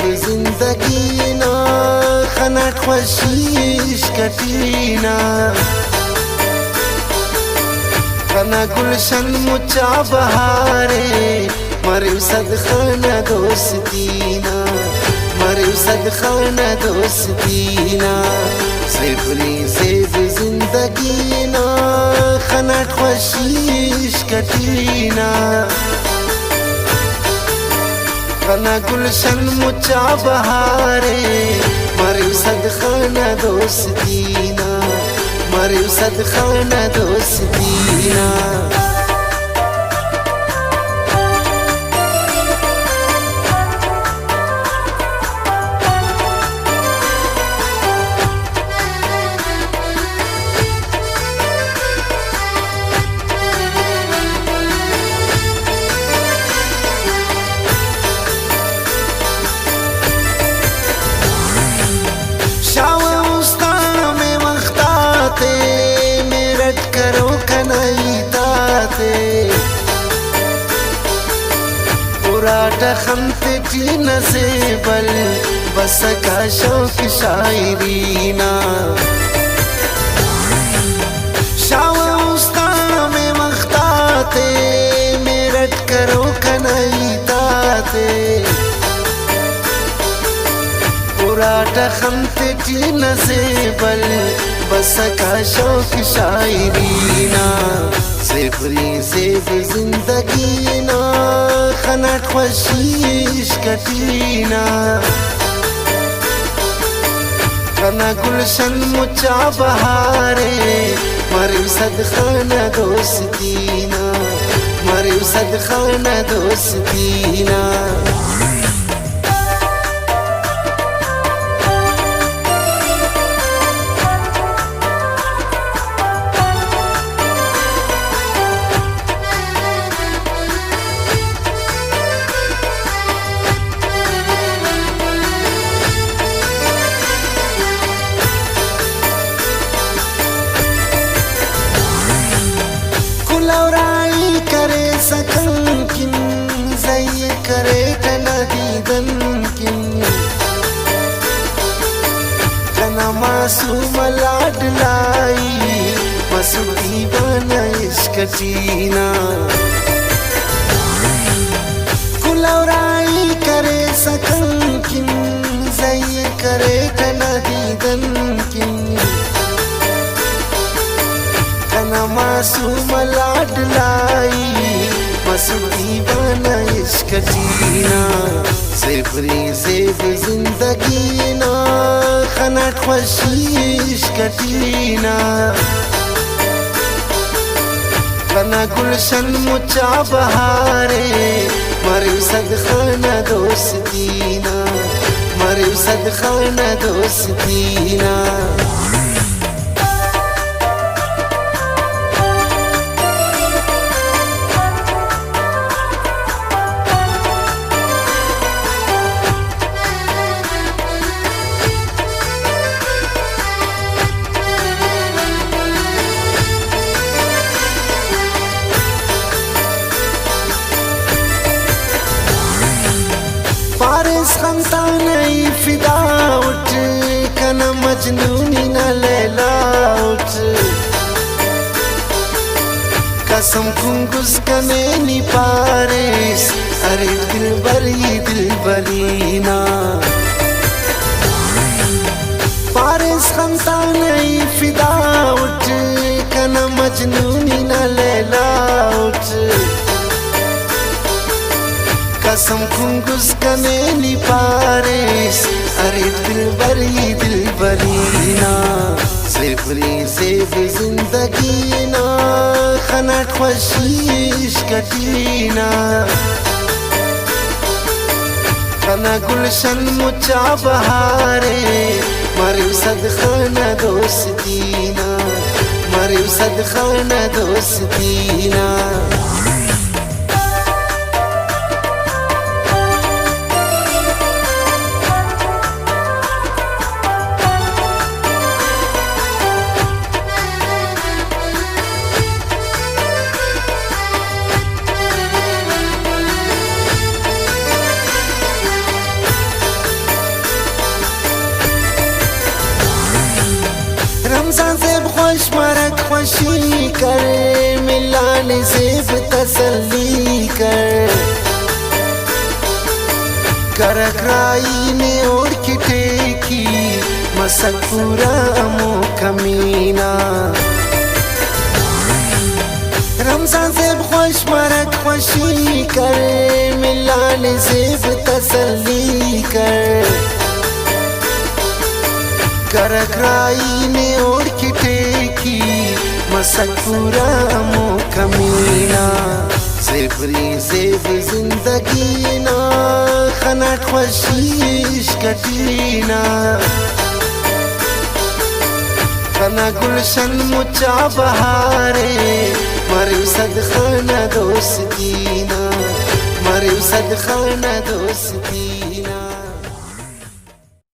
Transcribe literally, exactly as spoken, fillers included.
زندگی نا، خناٹ خوشی عشق ٹی نا۔ کنا گلشن مچا بہارے، مریو صدخانہ دوستی نا، مریو صدخانہ دوستی نا۔ زیبری زیب زندگی نا، خناٹ خوشی عشق ٹی نا۔ کنا گلشن مچا بہارے، مریو صدخانہ دوستی نا، مریو صدخانہ دوستی نا۔ شاوہ استان میں مختاتے، میرٹ کرو کنا ہیتاتے۔ اراٹہ خن تیٹی نہ زیبل، بسکا شوق شاعری نا۔ شاوہ استان میں مختاتے، میرٹ کرو کنا ہیتاتے۔ اراٹہ خن تیٹی نہ زیبل، بسکا شوق شاعری نا۔ زیبری زیب زندگی نا، خناٹ خوشی عشق ٹی نا۔ کنا گلشن مچا بہارے، مریو صدخانہ دوستی نا، مریو صدخانہ دوستی نا۔ کلہو راہی کریسہ کن کن، زہی کریٹہ نا دیدن کن۔ کنا معصوم لاڈلائی، مسر دیوانہ عشق ٹی نا۔ کلہو راہی کریسہ کن کن، زہی کریٹہ نا دیدن کن۔ کنا معصوم لاڈلائی، مسر دیوانہ عشق ٹی نا۔ زیبری زیب زندگی نا، خناٹ خوشی عشق ٹی نا۔ کنا گلشن مچا بہارے، مریو صدخانہ دوستی نا، مریو صدخانہ دوستی نا۔ پاریس خن تا نئی فدا اٹ، کنا مجنونی نا لیلا اٹ۔ قسم کن گز کنے نی پاریس، ارے دلبری دلبری نا۔ پاریس خن تا نئی فدا اٹ، کنا مجنونی نا لیلا اٹ۔ قسم کن گز کنے نی پاریس، ارے دلبری دلبری نا۔ زیبری زیب زندگی نا، خناٹ خوشی عشق ٹی نا۔ کنا گلشن مچا بہارے، مریو صدخانہ دوستی نا، مریو صدخانہ دوستی نا۔ خوش مرک خوشی کر، ملان زیب تسلی کر۔ کرک رائی نے اوڑکٹے کی، مسک پورا ہمو کمینہ۔ رمضان زیب خوش مرک خوشی کر، ملان زیب تسلی کر۔ کرک رائی نے اوڑکٹے کی، مسک پورا ہمو کمینہ۔ زیب نی زیب زندگی نا، خناٹ خوشی عشق ٹی نا۔ خنا گلشن مچا بہارے، مرے صدقہ نا دوستی نا، مرے صدقہ نا دوستی۔